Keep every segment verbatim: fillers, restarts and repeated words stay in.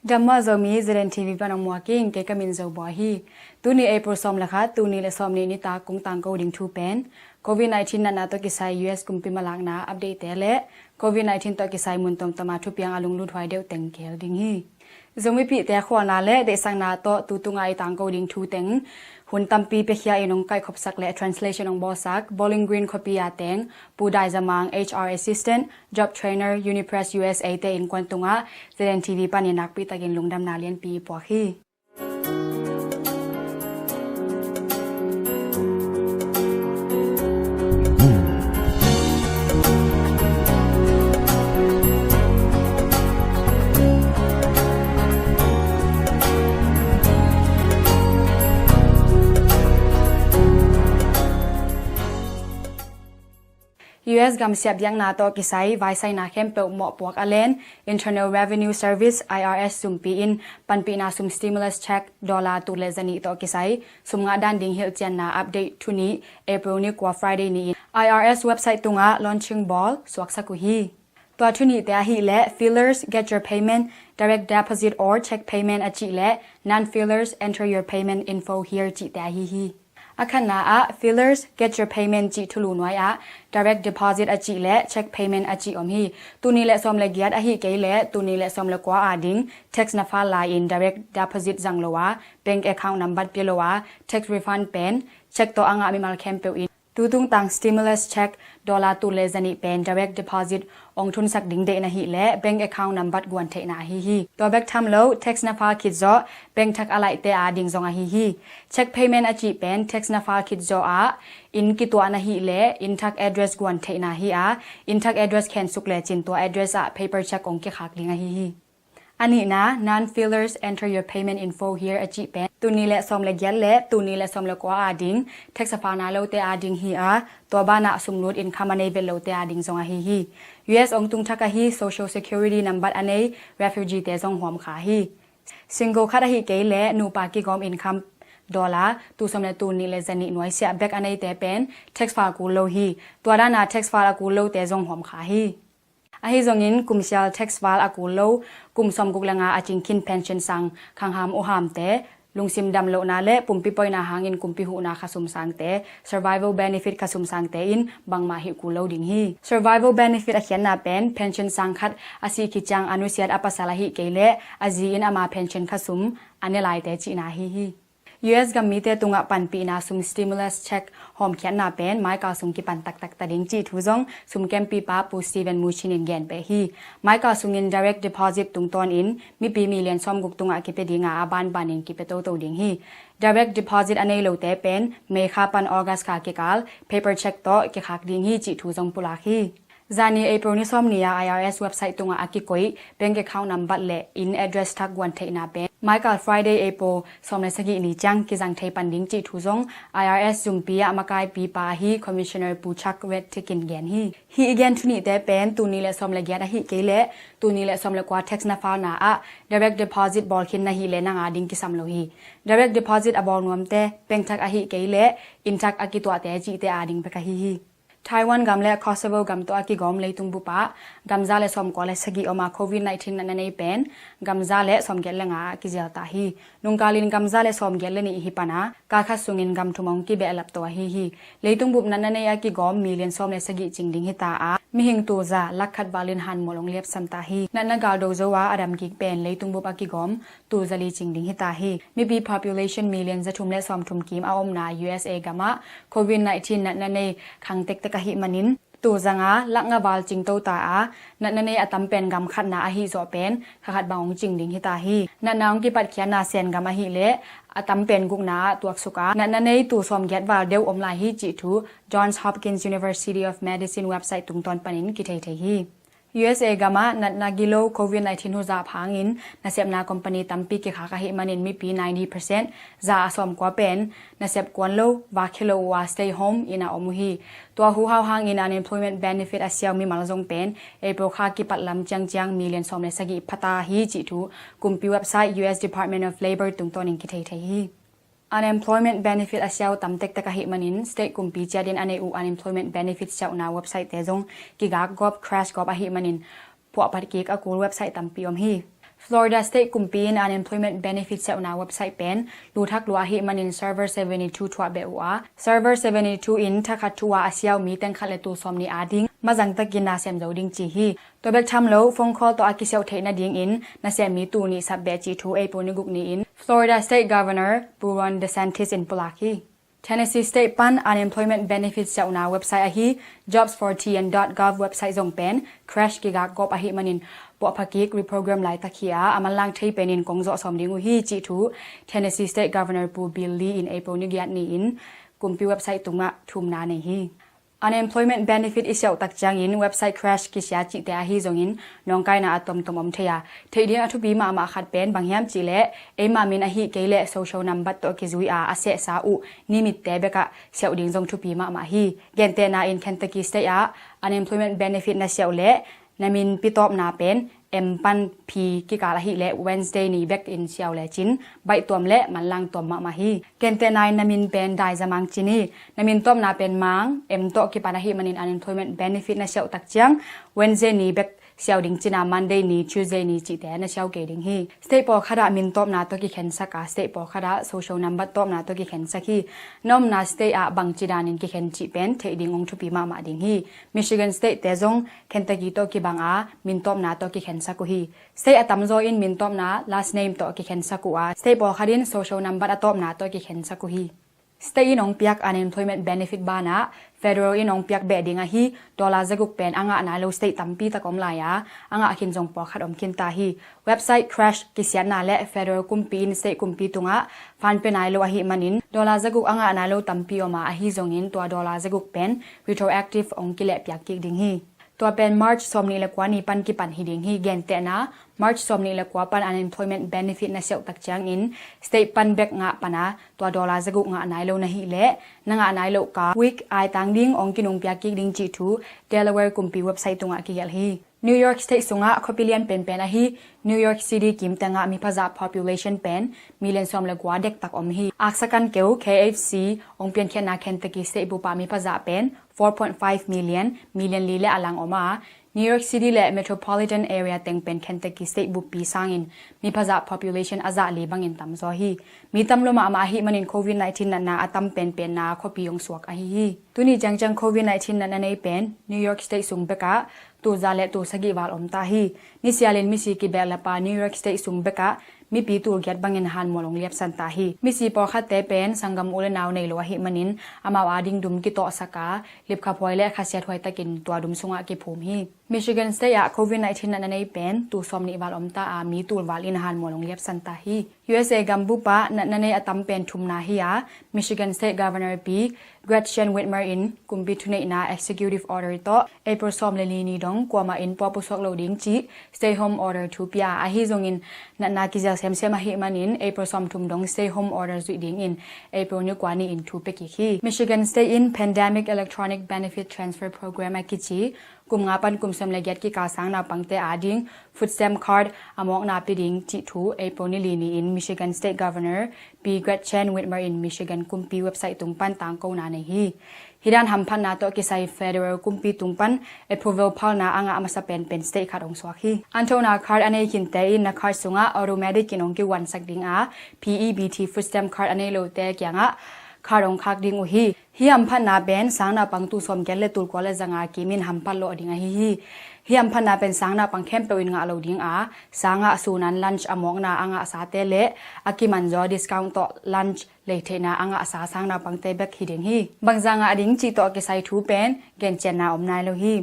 Dam mah Zomi, Z N T V pan hong muak ing, kei ka min Zo Bua hi. Tuni April sawm le khat, tul nih le sawm nih nitak kong tangko ding thu pen COVID nineteen natna tawh kisai U S kumpi malakna update te le COVID nineteen tawh kisai mun tuamtuam a thupiang a lunglut huai deuh teng kihel ding hi. Zomipihte khualna le deihsakna tawh tu tungah i tangko ding thu teng hun tampi piakhia in hong kaihkhopsak le translation hong bawlsak Bowling Green khuapi a teng Pu Dai Za Mang, H R assistant, job trainer, Unipress U S A te innkuan tungah Z N T V pan in nakpi takin lungdamna lianpi i puak hi. U S gamsiah biakna tawh kisai vaisaina khempeuh mawhpuak a len Internal Revenue Service, I R S, zumpi in panpihna sum stimulus check dollar tul le zanih tawh kisai sum ngah dan ding hilhcianna update thu nih April ni kua Friday ni-in I R S website tungah launching ball suaksak uh hi. Tua thu nihte ahih leh fillers, get your payment, direct deposit or check payment a cih le non-fillers, enter your payment info here cihte ahi hi. A khatna ah fillers, get your payment cih thulu nuai ah direct deposit a cih le check payment a cih om hi. Tul nih le sawm le giat ahih kei le tul nih le sawm le kua a ding tax na file lai-in direct deposit zang lo a, bank account number pia lo a, tax refund pen check tawh a ngah mimal khempeuh in tu tungtang stimulus check dollar tul le zanih pen direct deposit ong thunsak ding deih na hih leh bank account number guan theihna ahi hi. Tua bek tham lo, tax na file khit zawh bank thak a laihte a ding zong ahi hi. Check payment a cih pen tax na file khit zawh ah inn kituah na hih leh inn thak address guan theihna hi a, inn thak address khensuk lecin tua address ah paper check ong kikhak ding ahi hi. A nihna, non-fillers, enter your payment info here a cih pen tul nih le sawm le giat le tul nih le sawm le kua a ding tax a file nai lote a ding hi a, tua banah sumlut income a nei vet lote a ding zong ahi hi. U S ong tung thak ahi social security number a nei refugee te zong huam kha hi. Single khat ahih kei le nupa kigawm income dollar tul sawm le tul nih le zanih nuaisiah bek a neite pen tax file kul lo hi. Tua dana tax file a kul lote zong huam kha hi. Ahi zongin kum sial tax file a kul lo, kum sawmguk le nga a cingkhin pension sang khangham uhamte, lungsim damlohna le pumpi poina hangin kumpi huhna khasum sangte, survival benefit khasum sangte in bangmah hih kul lo ding hi. Survival benefit a khiatna pen pension sang khat a sih khit ciang a nusiat a pasal ahih kei le a zi in ama pension khasum a ne laite cihna ahi hi. U S gam mite tungah panpihna sum stimulus check hawmkhiatna pen maikal sung kipan taktak ta ding cih thu zong sum kempipa Pu Steven Mnuchin in gen peh hi. Maikal sungin direct deposit tungtawnin mipi million sawmguk tungah kipia dinga a banbanin kipia toto ding hi. Direct deposit a nei lote pen May kha pan August kha kikal paper check tawh kikhak ding hi cih thu zong pulak hi. Zani April ni sawm ni-a I R S website tungah a kikoih bank account number le inn address thak guan theihna pen maikal Friday April sawm le sagih ni ciang kizang thei pan ding cih thu zong I R S zumpi ah makaipipa ahi Commissioner Pu Chuck Rettig in gen hi. Hih i gen thu nihte pen tul nih le sawm le giat ahih kei le tul nih le sawm le kua tax na file na ah direct deposit bawl khin na hih le nang a ding kisam lo hi. Direct deposit a bawl nuamte bank thak ahih kei le inn thak a kituahte cihte a ding bek ahi hi. Taiwan gam le Kosovo gam tawh a kigawm leitung bup ah gam za le sawmkua le sagih om a COVID nineteen natna nei pen gam za le sawmgiat le nga ah kizial ta hi. Nungkalin gam za le sawmgiat le nih hi pan a kal khat sungin gam thum hong kibehlap to ahi hi. Leitung bup natna nei a kigawm million sawm le sagih cing ding hi ta a, mihing tul za lak khat valin hanmual hong liapsan ta hi. Natna gal do zo a a dam kik pen leitung bup a kigawm tul za li cing ding hi ta hi. Mipi population million za thum le sawmthum kim a omna U S A gam ah COVID nineteen natna nei khang tektek ahih manin tul za nga lak nga val cing to ta a, natna nei a tam pen gam khatna ahih zawh pen kha khat bang hong cing ding hi ta hi. Natna hong kipatkhiatna Sen gam ahih leh a tam pen gukna ah tuaksuk a, natna nei tul sawmgiat val deuh om lai hi cih thu Johns Hopkins University of Medicine website tungtawn panin kithei thei hi. U S A gam ah natna gilo COVID nineteen huzap hangin nasepna company tampi kikhak ahih manin mipi ninety percent, za a sawmkua pen nasep kuan lo, vak khia lo uh a stay home inn ah om uh hi. Tua huhau hangin unemployment benefit a siau mimal zong pen April kha kipat lam ciangciang million sawm le sagih phata hi cih thu kumpi website U S Department of Labor tungtawnin kithei thei hi. Unemployment benefit a siau tam tektek ahih manin state kumpi ciatin a neih uh unemployment benefit siauhna website te zong kigak gawp, crash gawp ahih manin puahpat kik a kul website tampi om hi. Florida State kumpi in unemployment benefit siauhna website pen luthak lua ahih manin Server seventy two thuah beh uh a, Server seventy two in thakhat thu a a siau mi teng khat le tul sawm nih a ding mazang takin na sem zo ding ci hi. Tua bek tham lo, phone call tawh a kisiauh theih nadingin nasem mi tul nih sap beh cih thu April ni guk ni-in Florida State Governor Ron DeSantis in pulak hi. Tennessee State pan unemployment benefit siauhna website ahi jobs for T N dot gov website zong pen crash kigak gawp ahih manin puahpha kik reprogram laitak hi a, a manlang thei penin kong zawh sawm ding uh hi cih thu Tennessee State Governor Pu Bill Lee in April ni giat ni-in kumpi website tungah thumna nei hi. Unemployment benefit i siauh tak ciangin website crash kisia cihte ahi zongin nawngkaina a tomtom om thei a, theih ding a thupi mahmah khat pen bang hiam cihleh eima min ahih kei leh social nambat tawh kizui a a sehsa uh nimitte bekah siauh ding zong thupi mahmah hi. Gentehna in Kentucky State ah unemployment benefit na siauh leh na min pitawpna pen M pan P kikal ahih leh Wednesday ni bek in siau lecin baihtuam le manlang tuam mahmah hi. Gentehna in na min pen Daizamang ci ni, na min tawpna pen Mang, M tawh kipan ahih manin unemployment benefit na siauh tak ciang Wednesday ni bek siau ding cina Monday ni, Tuesday ni cihte na siau kei ding hi. State pawlkhat ah min tawpna tawh kikhensak a, state pawlkhat ah social number tawpna tawh kikhensak hi. Na omna state ah bangci danin kikhen cih pen theih ding hong thupi mahmah ding hi. Michigan State te zong Kentucky tawh kibang a min tawpna tawh kikhensak uh hi. State a tamzaw in min tawpna last name tawh kikhensak uh a, state pawlkhat in social number a tawpna tawh kikhensak uh hi. State in hong piak unemployment benefit banah federal in hong piak beh ding ahi dollar zaguk pen a ngah nai lo state tampi tak om lai a, a ngah khin zong pawlkhat om khin ta hi. Website crash kisiatna le federal kumpi in state kumpi tungah fan pia nai lo ahih manin dollar zaguk a ngah nai lo tampi om a, ahi zongin tua dollar zaguk pen retroactive hong kileh piak kik ding hi. Tua pen March sawm nih le kua ni pan kipan hi ding hi. Gentehna, March sawm nih le kua pan unemployment benefit na siauh tak ciangin state pan bek ngah pana tua dollar zaguk ngah nai lo na hih leh na ngah nai loh ka week aitang ding hong kinungpia kik ding cih thu Delaware kumpi website tungah kigelh hi. New York State sungah khuapi lian penpen ahi New York City kim tengah miphazah population pen million sawm le kua dektak om hi. Aksa kan keu K H C hong piankhiatna Kentucky State bup ah miphazah pen four point five million, million li le a lang om a, New York City le metropolitan area teng pen Kentucky State buppi sangin miphazah population a zah li bangin tamzaw hi. Mi tam lua mahmah ahih manin covid nineteen natna a tam penpenna khuapi hong suak ahi hi. Tuni ciangciang covid nineteen natna nei pen New York State sung bekah tulza le tulsagih val om ta hi. Nisialin misi kibelap a New York State sung bekah mipi tulgiat bangin hanmual hong liapsan ta hi. Misi pawlkhatte pen sanggam u le nau nei lo ahih manin amau ading dum kitawhsak a, lipkhaphuai le khasiathuai takin tua dum sungah kiphum hi. Michigan State ah covid nineteen natna nei pen tul sawm nih val om ta a, mi tulval in hanmual hong liapsan ta hi. U S A gambup ah natna nei a tam pen thumna hi a, Michigan State Governor pi Gretchen Whitmer in kumpi thuneihna executive order tawh April sawm le li ni dong kuamah inn pua pusuak lo ding cih stay home order thu pia. Ahi zongin natna kizial semsem ahih manin April sawm thum dong stay home order zuih dingin April ni kua ni-in thu pia kik hi. Michigan State in Pandemic Electronic Benefit Transfer Program a kici kum nga pan kum sawm le giat kikal sang naupangte ading food stamp card a mawkna pia ding cih thu April ni li ni-in Michigan State Governor pi Gretchen Whitmer in Michigan kumpi website tung pan tangkona nei hi. Hi dan hamphatna tawh kisai federal kumpi tung pan approval phalna a ngah masa penpen state khat hong suak hi. Anthona card a nei khinte in na card sungah automatic in hong kiuansak ding a, P E B T food stamp card a nei lote kiangah card hong khak ding uh hi. Hih hamphatna pen sang naupang tul sawm giat le tul kua le zanga kimin hamphat lawh ding ahi hi. Hih hamphatna pen sang naupang khempeuh in ngah lo ding a, sangah sunan lunch a mawkna a ngahsate le a kimanzaw discount tawh lunch lei theihna a ngahsa sang naupangte bek hi ding hi. Bangza ngah ding cih tawh kisai thu pen gencianna om nai lo hi.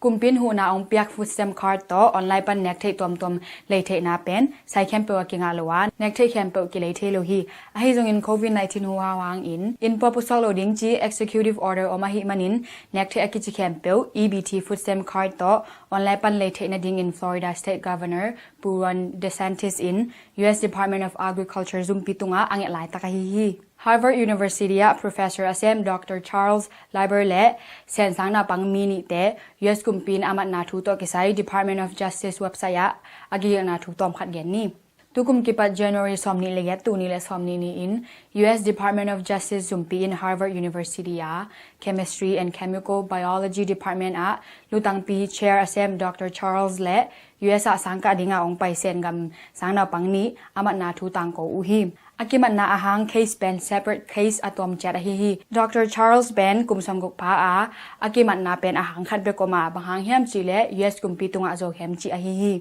Kumpi in huhna hong piak food stamp card tawh online pan nek theih tuamtuam lei theihna pen sai khempeuh a kingah lo a, nek theih khempeuh kilei thei lo hi. Ahi zongin covid nineteen huhau hangin inn pua pusuak lo ding ci executive order om ahih manin nek theih a kici khempeuh E B T food stamp card tawh online pan lei theih nadingin Florida State Governor pu Ron DeSantis in U S Department of Agriculture zumpi tungah a nget laitak ahi hi. Harvard University ah professor a sem Doctor Charles Leiber le sensang naupang mi nihte U S kumpi in a matna thu tawh kisai Department of Justice website ah a kigilhna thu tawmkhat gen ni. Tukum kipat January sawmnih le giat, tul nih le sawmnih ni-in U S Department of Justice zumpi in Harvard University a Chemistry and Chemical Biology Department ah lutangpi chair a sem Doctor Charles le U S ah sangkah dinga ong pai Sen gam sang naupang nih a matna thu tangko uh hi. A kimatna ahang case pen separate case a tuam ciat ahi hi. Doctor Charles pen kum sawmguk pha a, a kimatna pen ahang khat bek om a, bang hang hiam cih leh U S kumpi tungah zokhem cih ahi hi.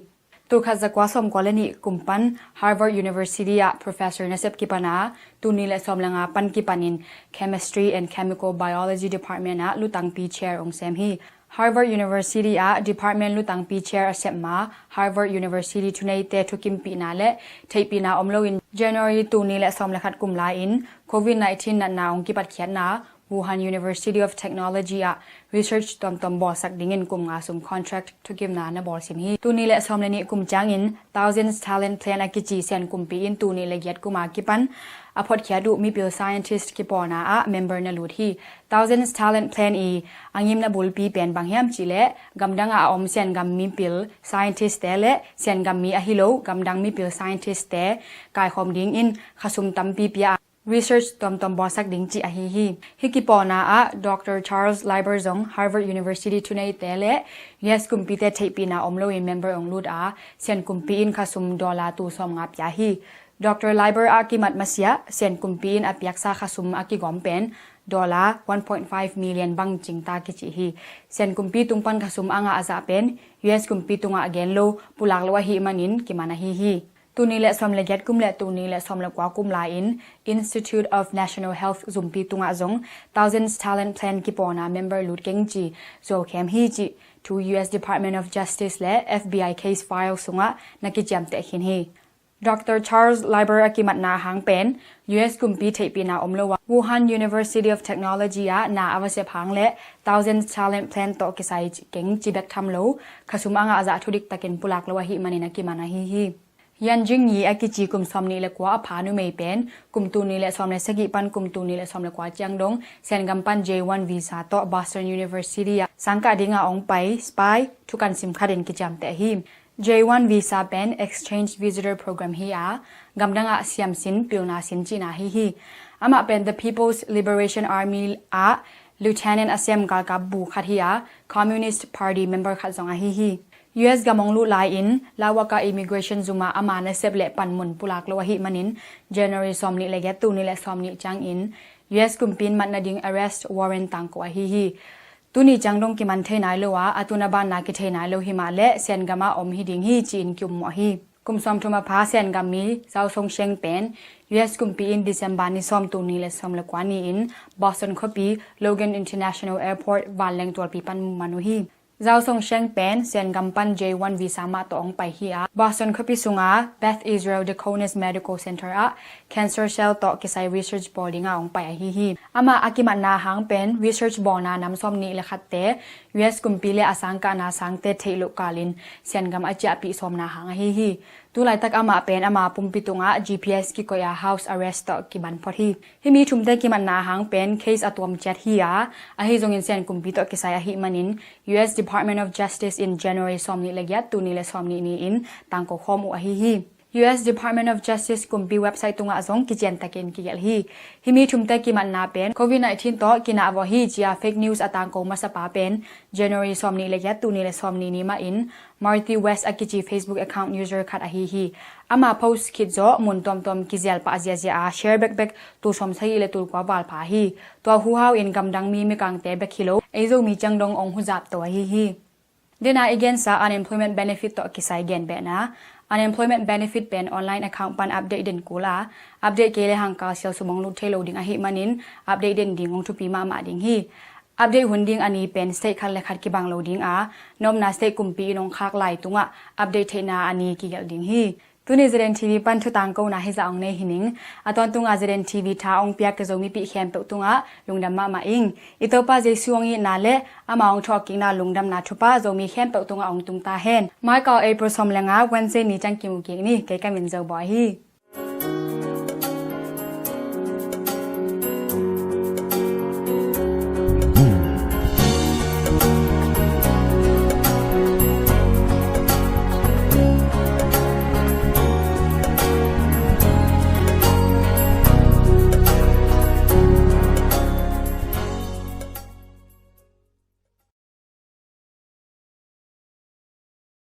Tul khat zakua sawmkua le nih kum pan Harvard University ah professor nasep kipan a, tul nih le sawm le nga pan kipanin Chemistry and Chemical Biology Department ah lutangpi chair ong sem hi. Harvard University ah department lutangpi chair a sep ma, Harvard University thuneite thukimpihna le theihpihna om loin January tul nih le sawm le khat kum lai-in Covid nineteen natna ong kipatkhiatna Wuhan University of Technology ah research tuamtuam bawlsak dingin kum nga sung contract thukimna na bawlsim hi. Tul nih le sawm le nih kum ciangin Thousands Talent Plan a kici Sen kumpi in tul nih le giat kum a kipan a photkhiat uh mipil scientist kipawlna ah member na lut hi. Thousands Talent Plan i a ngimna bulpi pen bang hiam cih leh gamdang ah a om Sen gam mipil scientist te le Sen gam mi ahi lo gamdang mipil scientist te kaikhawm dingin khasum tampi pia a research tuamtuam bawlsak ding cih ahi hi. Hih kipawlna ah Doctor Charles Leiber zong Harvard University thuneite le U S kumpite theihpihna om loin member ong lut a, Sen kumpi in khasum dollar tul sawmnga pia hi. Doctor Leiber a kimat masiah Sen kumpi in a piaksa khasum a kigawm pen dollar one point five million bang cingta kici hi. Sen kumpi tung pan khasum a ngah a zah pen U S kumpi tungah gen lo, pulak lo ahih manin kiman ahi hi. Tul nih le sawm le giat kum le tul nih le sawm le kua kum lai-in Institute of National Health zumpi tungah zong Thousands Talent Plan kipawlna member lut keng ci zokhem hi cih thu U S Department of Justice le F B I case file sungah na kiciamteh khin hi. Doctor Charles Leiber a kimatna hang pen U S kumpi theihpihna om lo a Wuhan University of Technology ah na a va sep hang le Thousands Talent Plan tawh kisai keng ci bek tham lo, khasum a ngah a zah thudik takin pulak lo ahih manin a kiman ahi hi. Yan Jingyi a kici kum sawmnih le kua a pha numei pen kum tul nih le sawm le sagih pan kum tul nih le sawm le kua ciang dong Sen gam pan J one visa tawh Boston University ah sangkah dinga ong pai spy thukan sim khatin kiciamteh hi. J one visa pen exchange visitor program hi a, gamdang ah siam sin, pilna sin cihna hi hi. Amah pen The People's Liberation Army ah lieutenant a sem galkap bu khat hi a, Communist Party member khat zong ahi hi. U S gam ong lut lai-in Lawaka immigration zum ah ama nasep le panmun pulak lo ahih manin January sawmnih le giat, tul nih le sawmnih ciangin U S kumpi in mat nading arrest warrant tangko ahi hi. Tuni ciang dong kiman thei nai lo a, a tun a banna kithei nai lo hi mah leh Sen gam ah om hi ding hi ci-in ki-ummawh hi. Kum sawmthum a pha Sen gam mi Zhao Songsheng pen U S kumpi in December ni sawm, tul nih le sawm le kua ni-in Boston khuapi Logan International Airport vanleng tualpi pan mu man uh hi. Zhao Songsheng pen Sen gam pan J one visa mah tawh ong pai hi a, Boston khuapi sunga Beth Israel Deaconess Medical Center ah cancer cell tawh kisai research bawl dinga ong pai ahi hi. Amah a kimatna hang pen research bawlna nam sawmnih le khatte U S kumpi le a sangkahna sangte theih loh kalin Sen gam a ciahpih sawmna hang ahi hi. Tulaitak amah pen ama pumpi tungah G P S kikoih a house arrest tawh kiman phot hi. Hih mi thumte kimatna hang pen case a tuam ciat hi a, ahi zongin Sen kumpi tawh kisai ahih manin U S Department of Justice in January sawmnih le giat, tul nih le sawmnih ni-in tangko khawm uh ahi hi. U S Department of Justice kumpi website tungah zong kician takin kigelh hi. Hih mi thumte kimatna pen Covid nineteen tawh kinah vawh hi ci-a fake news a tangko masapa pen January sawmnih le giat, tul nih le sawmnih ni mahin Marty West a kici Facebook account user khat ahi hi. Ama post khit zawh mun tuamtuam kizial pah ziazia a, share bekbek tul sawm sagih le tul kua val pha hi. Tua huhau in gamdang mi mikangte bek hi lo, ei Zomi ciang dong ong huzap to ahi hi. Dena i gensa unemployment benefit tawh kisai genbehna. Unemployment benefit pen online account pan update den kul a, update kei le hangkal sial sum ong lut thei lo ding ahih manin update den ding ong thupi mahmah ding hi. Update hun ding a ni pen state khat le khat kibang lo ding a, na omna state kumpi in ong khak lai tungah update theihna a ni kigelh ding hi. Tuni Z N T V pan thutangkona hizah ong nei hi ning. A tawntunga Z N T V tha ong piak ka Zomipih khempeuh tungah lungdam mahmah ing. I Topa Jesu ong itna le ama ong thawhkikna lungdamna thupha Zomi khempeuh tungah ong tungta hen. Maikal April sawm le nga Wednesday ni ciang kimu kik ni. Kei ka min Zo Bawi hi.